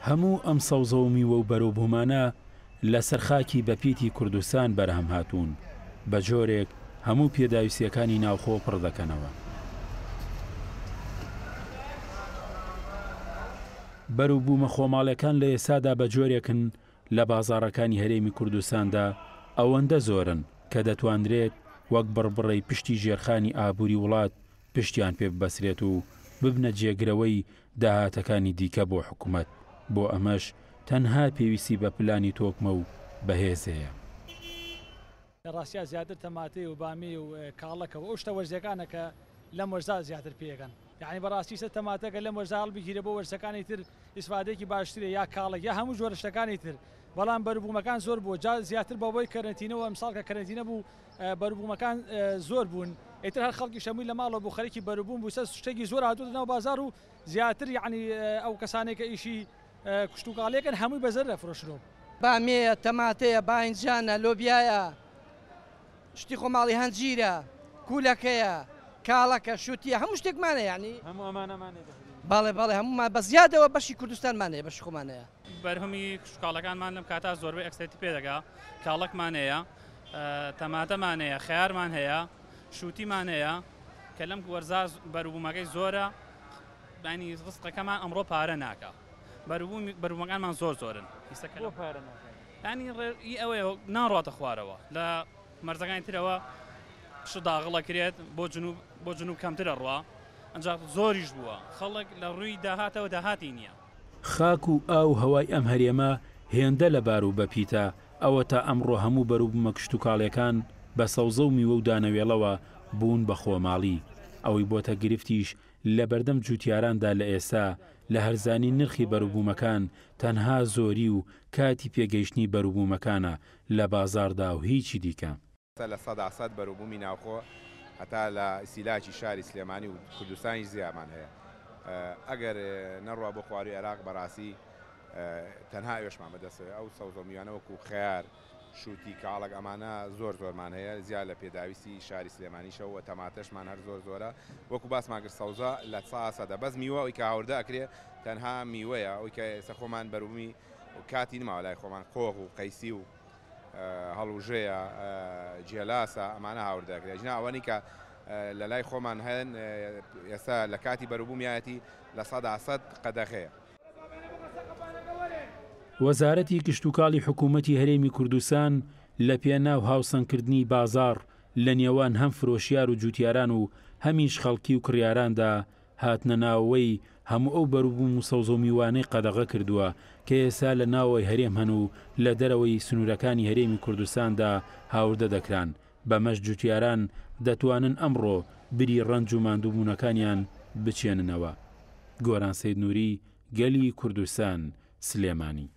هەموو ئەم سەوزە و میوە و بەروبوومانە لەسەر خاکی بەپیتی کوردستان بەرهەم هاتوون، بە جۆرێک هەموو پێداویستییەکانی ناوخۆ پڕ دەکەنەوە. بەروبوومە خۆماڵیەکان لە ئێستادا بە جۆرێکن لە بازاڕەکانی هەرێمی کوردستاندا ئەوەندە زۆرن کە دەتوانرێت وەک بڕبڕەی پشتی ژێرخانی ئابووری وڵات پشتیان پێ ببەسرێت و ببنە جێگرەوەی داهاتەکانی دیکە بۆ حکومەت، بۆ ئەمەش تەنها پێویستی بە پلانی تۆکمە و بەهێز هەیە. لە ڕاستیا زیاتر تەماتەی و بامیەی و کاڵەکە و ئەو شتە وەرزیەکانە کە لەم وەرزا زیاتر پێیەکەن یانی بەڕاستی سەر تەماتە گەر لەم وەرزا هەڵبگیرێ بۆ وەرزەکانی تر ئیسفادەیەکی باشترە یا کاڵەک یا هەموو جۆرە شتەکانی تر بەڵام بەروبوومەکان زۆر بووە جا زیاتر بەوەی کەرەنتینەوە ئەمساڵ کە کەرەنتینە بوو بەروبوومەکان زۆر بوون ئیتر هەر خەڵکیش هەمووی لە ماڵەوە بوو خەریکی بەروبووم بوو سەر شتێکی زۆر هاتووەتە ناو بازاڕ و زیاتر یانی ئەو کەسانەی کە ئیشی کشتوکاڵیەکەن هەمووی بە زەرەر ئەفرۆشنەوە. بامیەیە، تەماتەیە، باینجانە، لۆبیایە، شتی خۆماڵی هەنجیرە، کولەکەیە، کاڵەکە، شوتیە، هەموو شتێکمان هەیە یانی. هەموو ئەمانەمان هەیە دەخرێن. بەڵێ بەڵێ هەموومان بە زیادەوە بەشی کوردستانمان هەیە بەشی خۆمان هەیە. بەرهەمی کشتوکاڵەکانمان لەم کاتە زۆربەی ئەکسەرێتی پێ دەگا، کاڵەکمان هەیە، تەماتەمان هەیە، خەیارمان هەیە، شوتیمان هەیە کە لەم وەرزا بەروبوومەکەی زۆرە. یانی ڕزقەکەمان ئەمڕۆ پارە ناکا بەروبوومی بەروبوومەکانمان زۆر زۆرن ئیستا کە بۆ پارە ناکا؟ یانی ڕێ ئی ئەوەیە ناڕواتە خوارەوە لە مەرزەکانی ترەوە شت داغڵ ئەکرێت بۆ جنوب بۆ جنوب کەمتر ئەڕوا ئەنجا زۆریش بووە خەڵک لە ڕووی داهاتەوە داهاتی نییە. خاک و ئاو و هەوای ئەم هەرێمە هێندە لەبار و بەپیتە، ئەوەتا ئەمڕۆ هەموو بەروبوومە کشتوکاڵیەکان بە سەوزە و میوە و دانەوێڵەوە بوون بە خۆماڵی. ئەوەی بۆتە گرفتیش لەبەردەم جوتیاراندا لە ئێستا لە هەرزانی نرخی بەروبوومەکان تەنها زۆری و کاتی پێگەیشتنی بەروبوومەکانە لە بازاڕدا و هیچی دیکە. 100% بەروبوومی ناوخۆ هەتا لە ئیستیلاکی شاری سلێمانی و کوردستانیش زیامان هەیە ئەگەر نەڕوا بۆ خواروی عێراق بەڕاستی تەنها ئەوێشمان بەدەستەوەیە ئەو سەوزە و میوانە وەکو خەیار شوتی کاڵەک ئەمانە زۆر زۆرمان هەیە زیا لە پێداویستی شاری سلێمانیشە و تەماتەشمان هەر زۆر زۆرە وەکو باسمان کرد سەوزە لە سا سەدە بەس میوە ئەوی کە هاوردە ئەکرێ تەنها میوەیە ئەوی کە ئێستا خۆمان بەروبوومی کاتی نماوە لای خۆمان قۆغ و قەیسی و هەڵوژەیە جێلاسە ئەمانە هاوردە ئەکرێ ژنا ئەوەنی کە لە لای خۆمان هەن ئێستا لە کاتی بەروبوومیایەتی 100% قەدەغەیە. وەزارەتی کشتوکاڵی حکوومەتی هەرێمی کوردستان لە پێناو هاوسەنگکردنی بازاڕ لە نێوان هەم فرۆشیار و جووتیاران و هەمیش خەڵکی و کڕیاراندا هاتنە ناوەوەی هەموو ئەو بەروبووم و سەوزە و میوانەی قەدەغە کردووە کە ئێستا لە ناوەوەی هەرێم هەن و لە دەرەوەی سنوورەکانی هەرێمی کوردستاندا هاوردە دەکران بەمەش جوتیاران دەتوانن ئەمڕۆ بری ڕەنج و ماندووبوونەکانیان بچێننەوە. گۆران سەید نوری، گەلی کوردستان، سلێمانی.